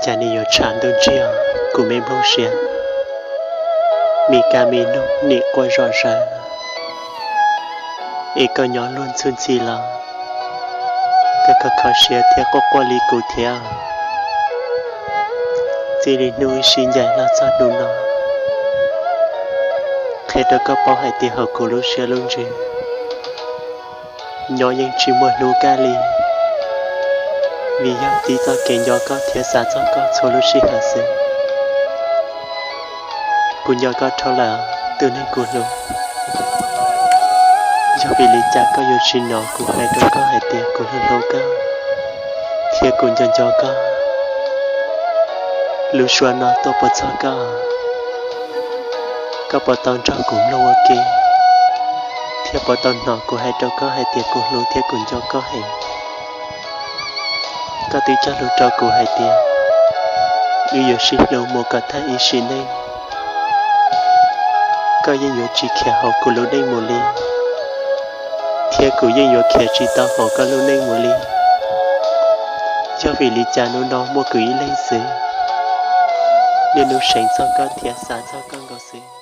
Cas nim yuav tshav ntuj ntsiag, kuv me nplooj siab, me kab me noog nim quaj zom zaws, es koj nyob luag ntxhwb ntxhi los koj kho kho siab thiab quaj quaj li kuv thiab. Txij li hnub wb sib ncaim los txog hnub no, qhia rau koj paub hais tias hauv kuv lub siab lub ntsws, nyob yeej tsis muaj hnub kaj li, vim yog tib txoj kev nco koj thiab xav txog koj txhua lub sij hawm xwb. Kuv nco koj dhau lawm, tus neeg kuv hlub. Yog vim li cas koj yuav tsis hnov kuv hais rau koj hais tias kuv hlub hlub koj thiab kuv nco nco koj? Lub suab no tuaj puas txog koj? Koj puas tau nrog kuv mloog ua ke, thiab puas tau hnov kuv hais rau koj hais tias kuv hlub thiab kuv nco koj heev? Koj twb cog lus rau kuv hais tias wb yuav sib hlub mus kom tag ib sim neej. Koj yeej yuav tsis khiav hauv kuv lub neej mus li, thiab kuv yeej yuav khiav tsis tau hauv koj lub neej mus li. Yog vim li cas hnub no muaj kuv ib leeg xwb, niaj hnub seev txog koj thiab xav txog koj nkaus xwb?